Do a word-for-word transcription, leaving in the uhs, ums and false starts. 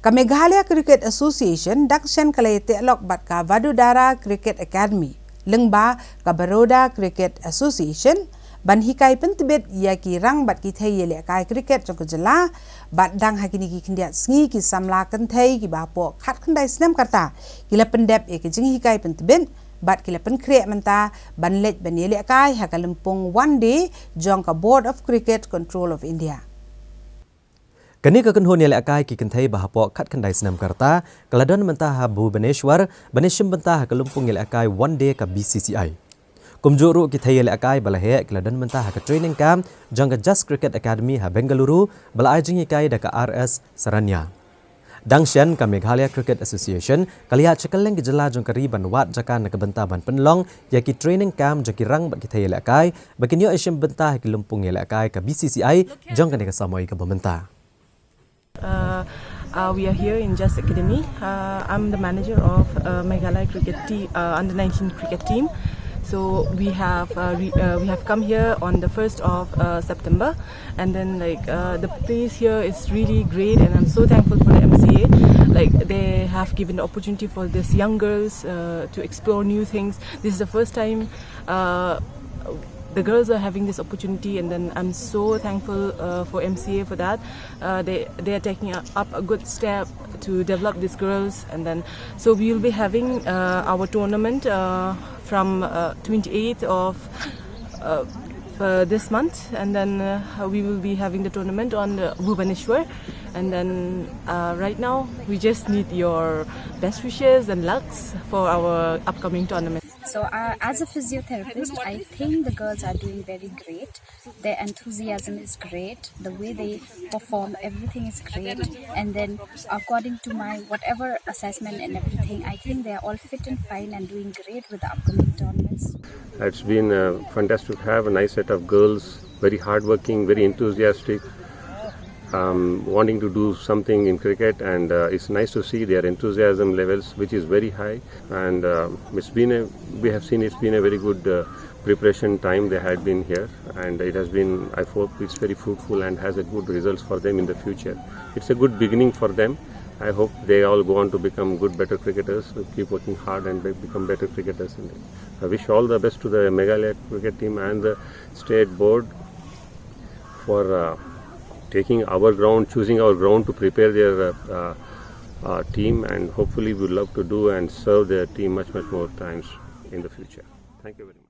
Ka Meghalaya Cricket Association dang shen ka la ïateh lok bad ka Vadodara Cricket Academy lyngba ka Baroda Cricket Association ban hikai pyntbit ïa ki rang bad ki thei ïalehkai cricket jong ka jylla, bad dang ha kine ki khyndiat sngi ki samla kynthei kiba hapoh khatkhyndai snem ka rta ki la pyndep ïa ka jinghikai pyntbit bad ki la pynkhreh mynta ban leit ban ïalehkai ha ka lympung One Day jong ka Board of Cricket Control of India. Kane ka kynhun ïalehkai ki kynthei ba hapoh khatkhyndai snem ka rta ka la don mynta ha Bhubaneswar ban ïashim bynta ha ka lympung ïalehkai One Day ka B C C I. Kumjuh ruh ki thei ïalehkai ba la heh ki la don mynta ha ka training camp jong ka Just Cricket Academy ha Bengaluru ba la ai jinghikai da ka R S Saranya. Dang shen ka Meghalaya Cricket Association ka la ïaid sha kylleng ki jylla jong ka ri ban wad jaka na ka bynta ban pynlong ïa ki training camp jong ki rang bad ki thei ïalehkai ba kin ïoh ïashim bynta ha ki lympung ïalehkai ka B C C I jong kane ka samoi kaba mynta. Uh, uh, we are here in Just Academy. Uh, I'm the manager of uh, Meghalaya cricket team, uh, under nineteen cricket team. So we have uh, re- uh, we have come here on the first of uh, September, and then like uh, the place here is really great, and I'm so thankful for the M C A. Like they have given the opportunity for these young girls uh, to explore new things. This is the first time uh, the girls are having this opportunity, and then I'm so thankful uh, for M C A for that. Uh, they they are taking a- up a good step to develop these girls, and then so we will be having uh, our tournament uh, from uh, twenty-eighth of uh, uh, this month, and then uh, we will be having the tournament on uh, Bhubaneswar. And then uh, right now, we just need your best wishes and lucks for our upcoming tournament. So, uh, as a physiotherapist, I think the girls are doing very great. Their enthusiasm is great. The way they perform, everything is great. And then, according to my whatever assessment and everything, I think they are all fit and fine and doing great with the upcoming tournaments. It's been uh, fantastic to have a nice set of girls, very hardworking, very enthusiastic, um, wanting to do something in cricket, and uh, it's nice to see their enthusiasm levels, which is very high. And uh, it's been a, we have seen it's been a very good uh, preparation time they had been here, and it has been, I hope it's very fruitful and has a good results for them in the future. It's a good beginning for them. I hope they all go on to become good, better cricketers, keep working hard and be- become better cricketers. And I wish all the best to the Meghalaya cricket team and the state board for uh, taking our ground, choosing our ground to prepare their uh, uh, uh, team, and hopefully we would love to do and serve their team much, much more times in the future. Thank you very much.